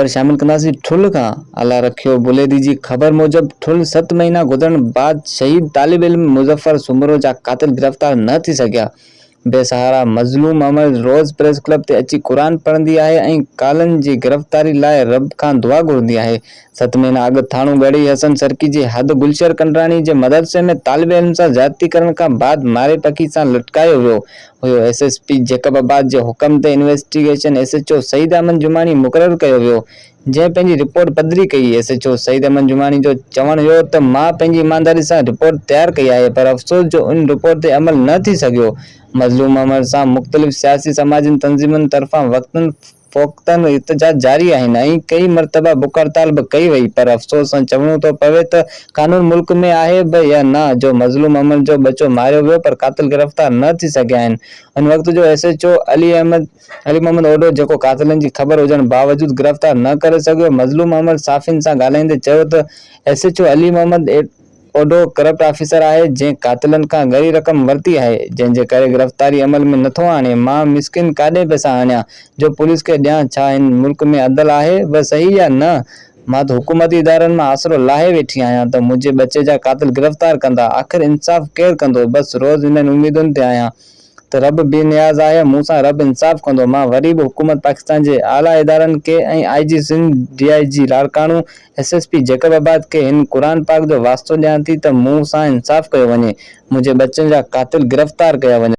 خبر شامل ڪنداسين ٺل کان الله رکيو بليدي جي خبر موجب ٺل ست مهينا گذرڻ بعد شهيد طالب علم مظفر سومرو جا قاتل گرفتار نه ٿي سگهيا بي سهارا مظلوم امڙ روز پريس ڪلب تي اچي قرآن پڙهندي آهي ۽ قالن جي گرفتاري لاء رب کان دعا گهرندي آهي ست مهينا اڳ ٿاڻو ڳڙهي حسن سرڪي جي حد گلشير ڪنڊراڻي جي مدرسي ۾ طالب علم سان زيادتي ڪرڻ کان بعد ماري پکي سان لٽڪايو ويو هيو، ايس ايس پي جيڪب آباد جي حڪم تي investigation S H O Saeed Ahmed Jamani مقرر ڪيو ويو، جنهن پنهنجي رپورٽ پڌري ڪئي، S H O Saeed Ahmed Jamani جو چوڻ هيو ته مان پنهنجي ايمانداري سان رپورٽ تيار ڪئي آهي پر افسوس جو ان رپورٽ تي عمل نه ٿي سگهيو، مظلوم امڙ سان مختلف سياسي سماجي تنظيمن طرفان وقتن فوقتن احتجاج جاري آهن ۽ ڪئي مرتبه بک هڙتال به ڪئي وئي پر افسوس سان چوڻو ٿو پوي ته قانون ملڪ ۾ آهي به يا نه جو مظلوم امڙ جو ٻچو ماريو ويو پر قاتل گرفتار نه ٿي سگهيا آهن ان وقت جو S H O Ali Ahmed Ali Muhammad Odho جيڪو قاتلن جي خبر هجڻ باوجود گرفتار نه ڪري سگهيو مظلوم امڙ صحافين سان ڳالهائيندي چيو ته S H O Ali Muhammad Odho corrupt officer آهي جنهن قاتلن کان ڳري رقم ورتي آهي جنهن جي ڪري گرفتاري عمل ۾ نٿو آڻي مان مسڪين ڪاڏي پئسا آڻيان جو پوليس کي ڏيان ڇا هن ملڪ ۾ عدل آهي به صحيح يا نه مان ته حڪومتي ادارن مان آسرو لاهي ويٺي آهيان ته منهنجي ٻچي جا قاتل گرفتار ڪندا آخر انصاف ڪير ڪندو بس روز انهن اميدن تي آهيان ته رب بي نياز آهي، مون سان رب انصاف ڪندو، مان وري به حڪومت پاڪستان جي اعليٰ ادارن کي ۽ I G Sindh, D I G Larkana, S S P Jacobabad کي هن قرآن پاڪ جو واسطو ڏيان ٿي ته مون سان انصاف ڪيو وڃي، منهنجي ٻچن جا قاتل گرفتار ڪيا وڃن.